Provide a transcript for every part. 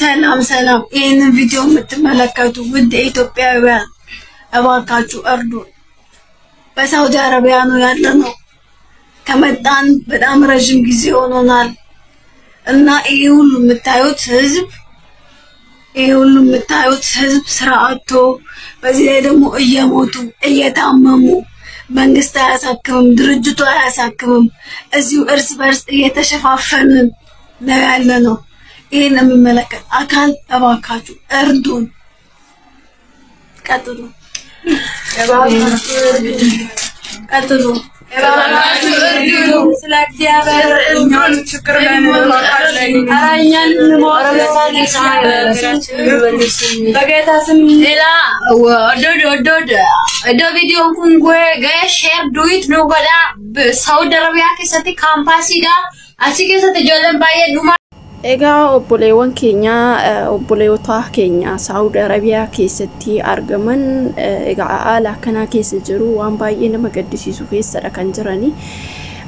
ሰላም ሰላም፣ ይህንን ቪዲዮ የምትመለከቱ ውድ ኢትዮጵያውያን እባካችሁ እርዱን። በሳውዲ አረቢያ ነው ያለነው። ከመጣን በጣም ረዥም ጊዜ ሆኖናል እና ይሄ ሁሉ የምታዩት ህዝብ፣ ይሄ ሁሉ የምታዩት ህዝብ ስራ አጥቶ፣ በዚህ ላይ ደግሞ እየሞቱ እየታመሙ፣ መንግስት አያሳክምም፣ ድርጅቱ አያሳክምም። እዚሁ እርስ በርስ እየተሸፋፈንን ነው ያለነው። ይህን የሚመለከት አካል እባካችሁ እርዱን። ቀጥሉ፣ ቀጥሉ። እባካችሁ እርዱን። ስለ እግዚአብሔር እርዱን። ችግር ላይ ነን። ኧረ እኛን እንሞት። በጌታ ስም ሌላ oddoo viidiyoon kun ga'ee share duit nu godha. Saudi Arabiyaa keessatti kaampaasiidha. Achi keessatti ijoolleen baay'ee dhuma. Egaa obboleewwan keenya, obboleewwota keenya Saawud Arabiyaa keessatti argaman, egaa haala akkanaa keessa jiru, waan baay'ee nama gaddisiisu keessadha kan jirani.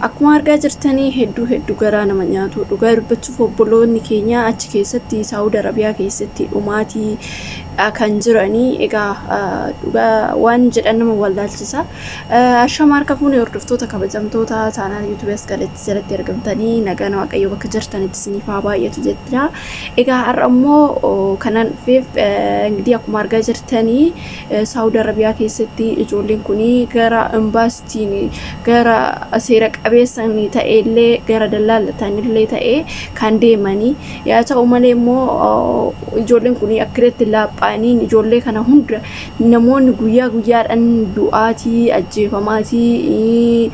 Akkuma argaa jirtanii hedduu hedduu garaa nama nyaatu. Dhugaa dubbachuuf obboloonni keenya achi keessatti Saawud Arabiyaa keessatti dhumaatii kan jiranii, egaa dhugaa waan jedhan nama wallaalchisa. Ashama harka fuunee hordoftoota kabajamtoota chaanaal yuutuubii as galatti jalatti argamtanii, nagaan Waaqayyo bakka jirtanitti isiniif haa baay'atu jechuudha. Egaa har'a immoo kanan dhufeef እንግዲህ akkuma argaa jirtanii Saawud Arabiyaa keessatti ijoolleen kun gara imbaasitiin, gara seera qabeessan ta'ellee, gara dallaallatanillee ta'ee kan deemanii yaa ta'u malee immoo ijoolleen kun akkasitti laaphaaniin ijoollee kana hunda namoonni guyyaa guyyaadhaan du'aatii, ajjeefamaatii,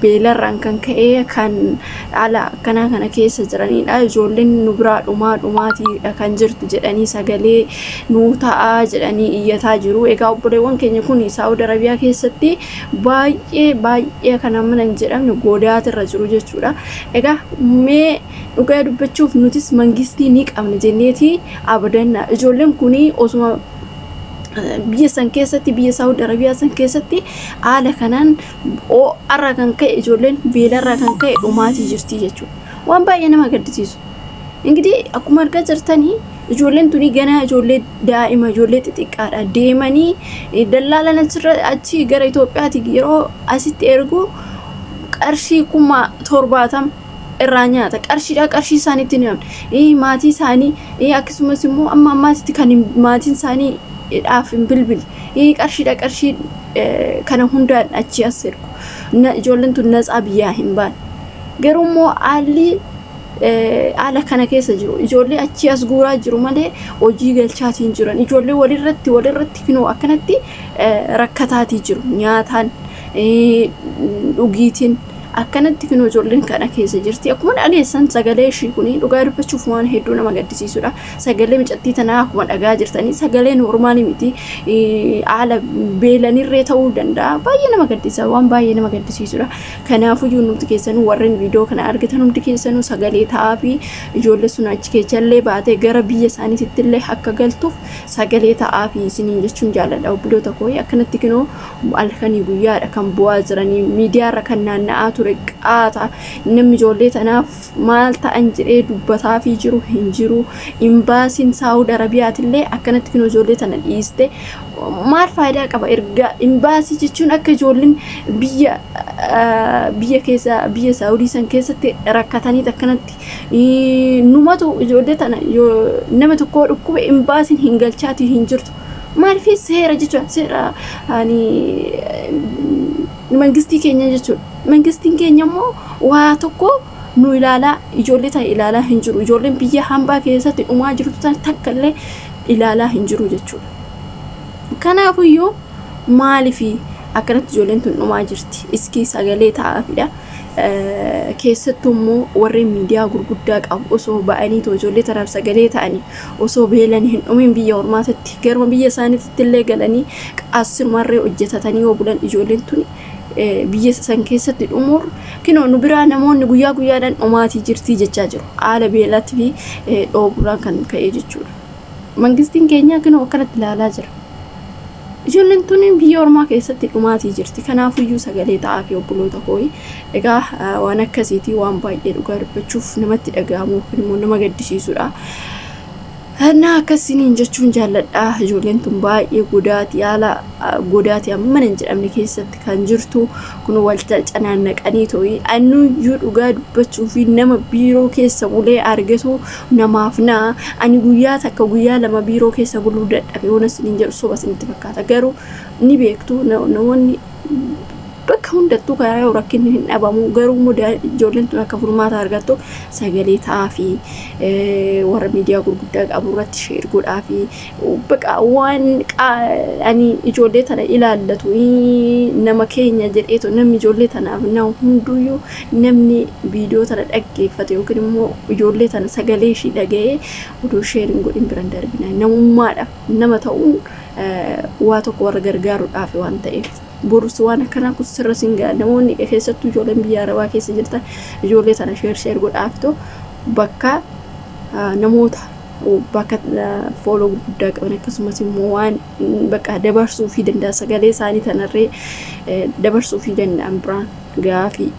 beelarraan kan ka'e kan haala akkanaa kana keessa jiranidha. Ijoolleen nu biraa dhumaa dhumaatii kan jirtu jedhanii sagalee nuu ta'aa jedhanii iyyataa jiru. Egaa obboleewwan keenya kun Saawud Arabiyaa keessatti baay'ee baay'ee kana mana hin jedhamne godaatirra jiru jechuudha. Egaa mee dhugaa dubbachuuf nutis mangistii ni qabna jenneeti abadanna. Ijoolleen kun osuma biyya san keessatti, biyya Saawud Arabiyaa san keessatti haala kanaan ho'arraa kan ka'e, ijoolleen beelarraa kan ka'e dhumaatii jirti jechuudha. Waan baay'ee nama gaddisiisu. እንግዲህ akkuma argaa jirtanii ijoolleen tuni ganaa ijoollee daa'ima, ijoollee xixiqqaadha. Deemanii dallaalan achirra achi gara Itoophiyaati yeroo asitti ergu qarshii 70,000 irraa nyaata. Qarshiidha, qarshii isaaniitti ni himne. Maatii isaanii akkasumas immoo amma ammaatti kan maatiin isaanii dhaaf hin bilbille. Qarshiidha, qarshii kana hundaan achi as ergu. Ijoolleen tun natsaa biyyaa hin baane. Garuu immoo haalli haala kana keessa jiru ijoollee achi as guuraa jiru malee hojii galchaatiin jiran. Ijoollee walirratti walirratti kinoo akkanatti rakkataatii jiru, nyaataan dhugiitiin akkanatti kinoo ijoolleen kana keessa jirti. Akkuma dhageessan sagalee ishii kuni dhugaa dubbachuuf waan hedduu nama gaddisiisudha. Sagalee micattii tanaa akkuma dhagaa jirtanii sagalee noormaalii miti, haala beelanirree ta'uu danda'a. Baay'ee nama gaddisa, waan baay'ee nama gaddisiisudha. Kanaafuyyuu nuti keessanuu, warreen viidiyoo kana argitan hundi keessanuu sagalee ta'aa fi ijoollee sun achi keessallee baatee gara biyya isaaniitti illee akka galtuuf sagalee ta'aa fi isiniin jechuun jaalladha. Obboloota koo, akkanatti kinoo halkanii guyyaadha kan bu'aa jiranii, miidiyaarra kan naanna'aa ture qaata. Namni ijoollee tanaaf maal ta'an jedhee dubbataa fi jiru hin jiru. Imbaasiin Saawud Arabiyaatillee akkanatti kinoo ijoollee tana dhiiste maal faayidaa qaba? Erga imbaasii jechuun akka ijoolleen biyya keessa, biyya Saawudii san keessatti rakkatanii akkanatti numatu ijoollee tana nama tokko dhukkube imbaasiin hin galchaatii hin jirtu. Maaliif? Seera jechuudha, seera ani mangistii keenya jechuudha. Mangistiin keenya immoo waa tokko nu ilaalaa, ijoollee tana ilaalaa hin jiru. Ijoolleen biyya hambaa keessatti dhumaa jirtu tana takka illee ilaalaa hin jiru jechuudha. Kanaafuyyuu maaliif akkanatti ijoolleen tun dhumaa jirti? Iskii sagalee ta'aafidha. Keessattuu immoo warreen miidiyaa gurguddaa qabu osoo ba'anii ijoollee tanaaf sagalee ta'anii, osoo beelanii hin dhumin biyya ormaatitti, garuma biyya isaaniitti illee galanii qaasirumarree hojjetatanii yoo bulan, ijoolleen tun biyya san keessatti dhumuur kinoo nu biraa namoonni guyyaa guyyaadhaan dhumaatii jirtii jechaa jiru. Haala beelaatii fi dhooburraan kan ka'e jechuudha. Mangistiin keenya kinoo akkanatti ilaalaa jira. Ijoolleen tun biyya ormaa keessatti dhumaatii jirti. Kanaafuyyuu sagalee ta'aa fi obboloota koo. Egaa waan akkasiitii waan baay'ee dhugaa dubbachuuf namatti dhaga'amu yookiin immoo nama gaddisiisudha. Naa akkasiniin jechuun jaalladha. Ijoolleen tun baay'ee godaati, haala godaati amma hin jedhamne keessatti kan jirtu kun walta canaannaqanii to'i. Annuyyuu dhugaa dubbachuu fi nama biiroo keessa bulee argatu namaaf naa ani guyyaa takka guyyaa lama biiroo keessa buluu dadhabe yoona isiniin jedhu soba isinitti fakkaata. Garuu ni beektu, namoonni bakka hundattuu karaa yoo rakkinni hin dhabamu. Garuu immoo ijoolleen tun akka furmaata argattu sagalee ta'aa fi warra miidiyaa gurguddaa qabu irratti share godhaa fi bakka waan ani ijoollee tana ilaallatu nama keenya jedheetu namni ijoollee tanaaf na hunduyyuu namni viidiyoo tana dhaggeeffate yookiin immoo ijoollee tana sagalee ishii dhaga'ee odoo share hin godhin biran darbina. Namummaadha nama ta'uun waa tokko warra gargaaruudhaaf waan ta'eef. Borus waan akkanaa kun sirra siin ga'a. Namoonni keessattuu ijoolleen biyya arabaa keessa jirtan ijoollee tana share share godhaafitoo bakka namoota bakka follow gurguddaa qaban, akkasumas immoo waan bakka dabarsuu fi danda'a sagalee isaanii tanarree dabarsuu fi danda'an biraan gaafii.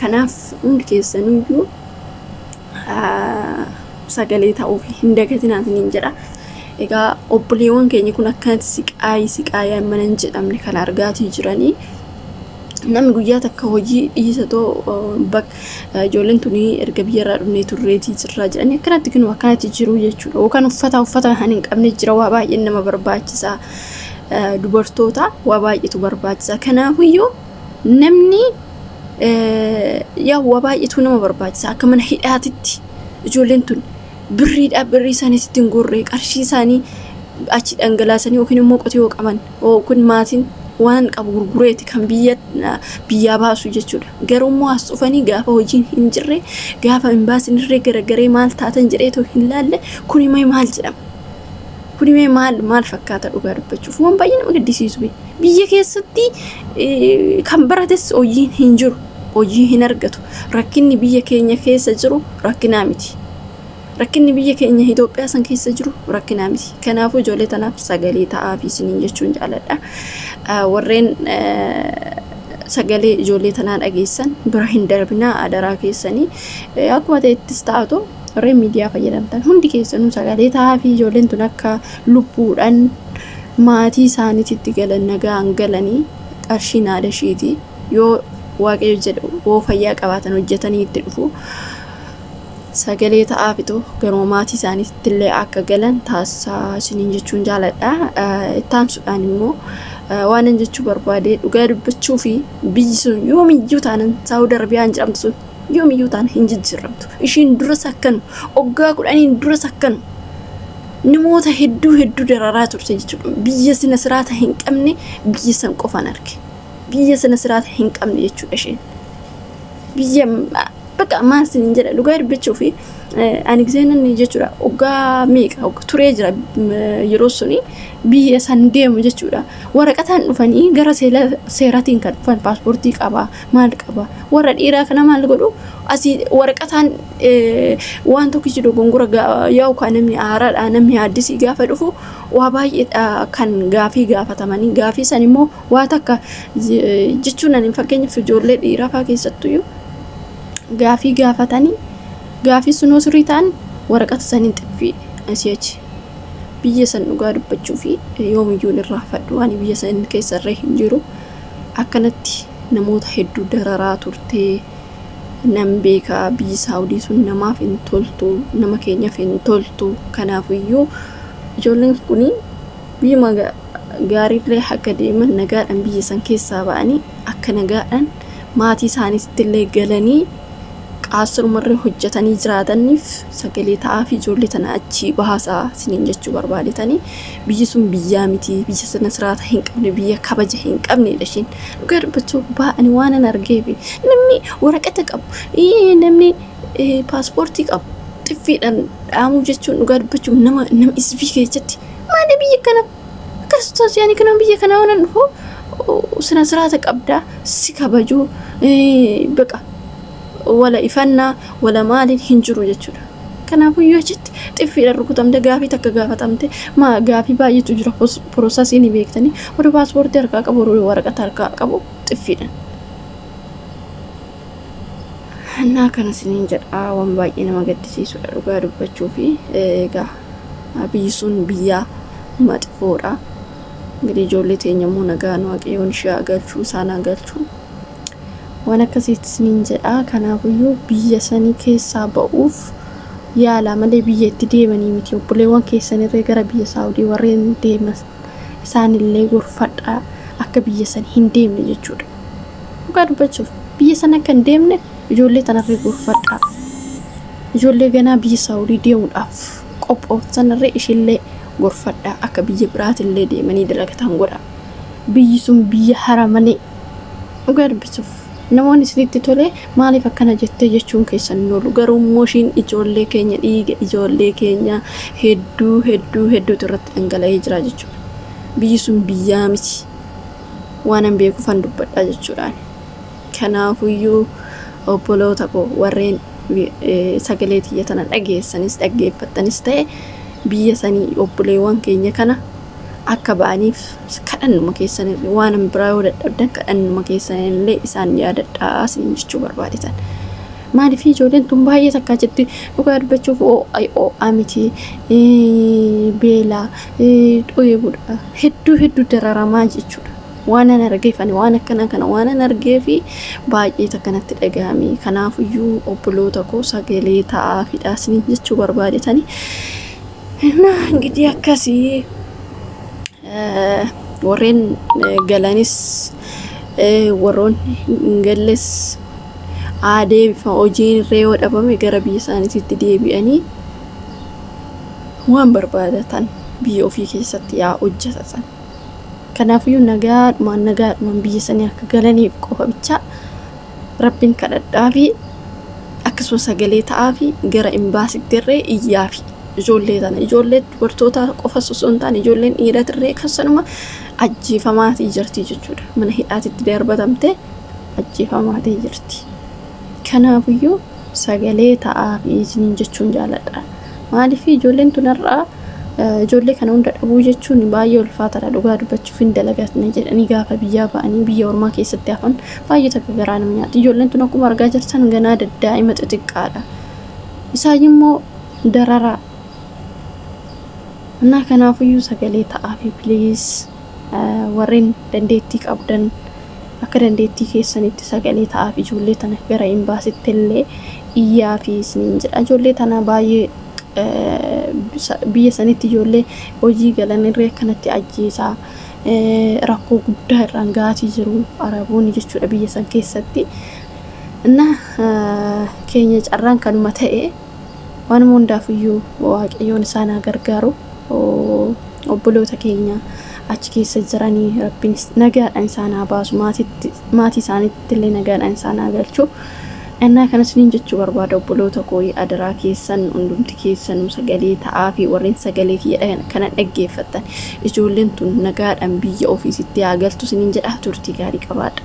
Kanaaf hundi keessanuyyuu sagalee ta'uuf hin dagatinaatiin jedha. Egaa obboleewwan keenya kun akkanatti siqaayii siqaayii mana hin jedhamne kan argaatii jiranii. Namni guyyaa takka hojii dhiisatoo ijoolleen tuni erga biyyarraa dhufnee turreetii jirraa jedhanii akkanatti kinu akkanatti jiru jechuudha. Yookaan uffata kan hin qabne jira, waa baay'een nama barbaachisa. Dubartoota waa baay'eetu barbaachisa. Kanaafiyyuu namni yaa waa baay'eetu nama barbaachisa. Akka mana hidhaatitti ijoolleen tun birriidha, birrii isaaniitti hin gorree qarshii isaanii achi dhangalaasanii yookiin immoo qotiyoo qaban yookiin maatiin waan qabu gurgureeti kan biyya biyyaa baasu jechuudha. Garuu immoo as dhufanii gaafa hojiin hin jirre, gaafa hin baasinirree garagaree maal taatan jedheetoo hin laalle. Kuni maal jedhama? Kuni maal maal fakkaata? Dhugaa dubbachuuf waan baay'ee nama gaddisiisu. Biyya keessatti kan barates hojiin hin jiru, hojii hin argatu. Rakkinni biyya keenya keessa jiru rakkinaa miti. Rakkinni biyya keenya Itoophiyaa san keessa jiru rakkinaa miti. Kanaafuu ijoollee tanaaf sagalee ta'aa fi isiniin jechuun jaaladha. Warreen sagalee ijoollee tanaa dhageessan bira hin darbinaa adaraa keessanii. Akkuma ta'ettis taatu warreen miidiyaa fayyadamtan hundi keessanuu sagalee ta'aa fi ijoolleen tun akka lubbuudhaan maatii isaaniitti galan, nagaan galanii qarshiin haadha ishiiti yoo Waaqayyo jedhu yoo fayyaa qabaatan hojjetanii itti dhufu. Sagalee ta'aafitu garuma maatii isaaniitti illee akka galan taasisaa isiniin jechuun jaaladha. Ittaansuudhaan immoo waan an jechuu barbaade, dhugaa dubbachuu fi biyyi sun yoomiyyuu taanan Saawud Arabiyaan jedhamtu sun yoomiyyuu taan hin jijjiiramtu. Ishiin duras akkanu, waggaa 10n duras akkanu namoota hedduu hedduu dararaa turte jechuudha. Biyya sina siraata hin qabne biyya san qofaan arge. Biyya sina siraata hin qabne jechuudha isheen. Biyya bakka maal sinin jedha, dhugaa dubbachuu fi ani giseenan jechuudha waggaa meeqa turee jira yeroo suni biyya san deemu jechuudha. Waraqataan dhufanii gara seeraatiin kan dhufan paaspoortii qaba, maal qaba, warra dhiiraa kana maal godhu asii waraqataan waan tokkichi dogongora yaa'u kan namni haaraadha, namni addisii gaafa dhufu waa baay'eedha kan gaafii gaafatamanii. Gaafii san immoo waa takka jechuun ani fakkeenyaaf ijoollee dhiiraa fa'aa keessattuyyuu gaafii gaafatanii gaafii sunoo sirrii ta'an waraqata saniin xiffii asii achi. Biyya san dhugaa dubbachuu fi yoomiyyuu irraa fadhu ani biyya san keessarree hin jiru. Akkanatti namoota hedduu dararaa turtee nan beekaa. Biyyi Saawudii sun namaaf hin toltu, nama keenyaaf hin toltu. Kanaafiyyuu ijoolleen kun biyyuma gaariillee akka deeman, nagaadhaan biyya san keessaa ba'anii akka nagaadhaan maatii isaaniitti illee galanii qaasumarree hojjetanii jiraataniif sagalee ta'aa fi ijoollee tana achii baasaa isiniin jechuu barbaadetanii. Biyyi sun biyyaa miti, biyya sana siraata hin qabne, biyya kabaja hin qabnedha isheen. Dhugaa dubbachuu ba'ani waan an argeef namni waraqata qabu, namni paaspoortii qabu xiffiidhaan dhaamuu jechuun dhugaa dubbachuuf nama isbii keessatti maali biyya kana Kiristoos yaani kana biyya kana waan dhufu sina siraata qabdaa si kabajuu baqa wala ifannaa wala maaliin hin jiru jechuudha. Kanaafuu yoo achitti xiffiidhaan rukutamte, gaafii takka gaafatamte, maa gaafii baay'eetu jira, processii ni beektanii, warri paaspoortii harkaa qabu, warri waraqata harkaa qabu xiffiidhaan. Annaa kana isiniin jedha, waan baay'ee nama gaddisiisudha dhugaa dubbachuu fi egaa Biyyi sun biyya maxfoodha. እንግዲህ ijoollee teenya immoo nagaan Waaqayyoon ishee haa galchuu, isaan haa galchuu. Waan akkasiitti isiniin jedha. Kanaafiyyuu biyya sanii keessaa ba'uuf yaalaa malee biyya itti deemanii miti. Obboleewwan keessanirree gara biyya Saawudii warreen deeman isaanillee gorfadhaa akka biyya san hin deemne jechuudha. Dhugaa dubbachuuf biyya sana akka hin deemne ijoollee tanarree gorfadhaa. Ijoollee ganaa biyya Saawudii deemuudhaaf qophooftanirree ishillee gorfadhaa, akka biyya biraatillee deemanii dalagatan godha. Biyyi sun biyya hara malee, dhugaa dubbachuuf namoonni isinitti tole maaliif akkana jettee jechuun keessan hin oolu. Garuu immoo ishiin ijoollee keenya, dhiiga ijoollee keenya hedduu hedduu hedduutu irratti dhangala'ee jira jechuudha. Biyyi sun biyyaa miti. Waan an beekuufan dubbadhaa jechuudhaan. Kanaafuyyuu obboloota koo warreen sagalee tiyya tana dhageessanis dhaggeeffattanis ta'e, biyya sanii obboleewwan keenya kana akka ba'aniif kadhannuma keessanillee, waan biraa yoo dadhabdan kadhannuma keessanillee isaan yaadadhaa isiniin jechuu barbaadetan. Maaliif ijoolleen tun baay'ee takkaa jetti, dhugaa dubbachuuf oo'aa miti, beelaa dheebuudha, hedduu hedduu dararamaa jechuudha. Waan an argeef, ani waan akkana kana waan an argeefi baay'ee takkanatti dhagahame. Kanaafiyyuu obboloota koo sagalee ta'aa fidhaa isiniin jechuu barbaadetani. እና እንግዲህ akkasii warreen galanis warroonni hin galles adeemfa hojiin irree yoo dhabame gara biyya isaaniitti deebi'anii waan barbaadatan biyya ofii keessatti yaa hojjetatan. Kanaafiyyuu nagaadhumaan nagaadhumaan biyya sanii akka galaniif qofa bicha Rabbiin kadhadhaa fi akkasuma sagalee ta'aa fi gara imbaasitti irree iyyaa fi ijoollee tana, ijoollee dubartoota qofa osoo hin taane ijoolleen dhiiratirree akkasuma ajjeefamaatii jirti jechuudha. Mana hidhaatitti darbatamtee ajjeefamaatii jirti. Kanaafiyyuu sagalee ta'aa fi isiniin jechuun jaaladha. Maaliif ijoolleen tun har'aa ijoollee kana hunda dhabuu jechuun baay'ee ulfaataadha, dhugaa dubbachuuf hin dalagatne jedhanii gaafa biyyaa ba'anii biyya ormaa keessatti hafan baay'ee takka garaa nama nyaata. Ijoolleen tun akkuma argaa jirtan ganaa daddaa'ima xixiqqaadha. Isaan immoo dararaa. እና kanaafiyyuu sagalee ta'aa fi please warreen dandeettii qabdan akka dandeettii keessanitti sagalee ta'aa fi ijoollee tana gara imbaasitti illee iyyaa fi isiniin jedha. Ijoollee tana baay'ee biyya sanitti ijoollee hojii galan irree akkanatti ajjeesaa, rakkoo guddaa irraan gaatii jiru Araboonni jechuudha biyya san keessatti. እና keenya carraan kanuma ta'e, waanuma hundaafiyyuu Waaqayyoon isaan haa gargaaru. Obboloota keenya achi keessa jiranii Rabbiin nagaadhaan isaan haa baasu, maatii isaaniitti illee nagaadhaan isaan haa galchu. እና kanas niin jechuu barbaada, obboloota koo, adaraa keessan hundumti keessanuu sagalee ta'aa fi warreen sagalee kiyya kana dhaggeeffattan ijoolleen tun nagaadhaan biyya ofiisitti haa galtu isiniin jedha. Turtii gaarii qabaadha.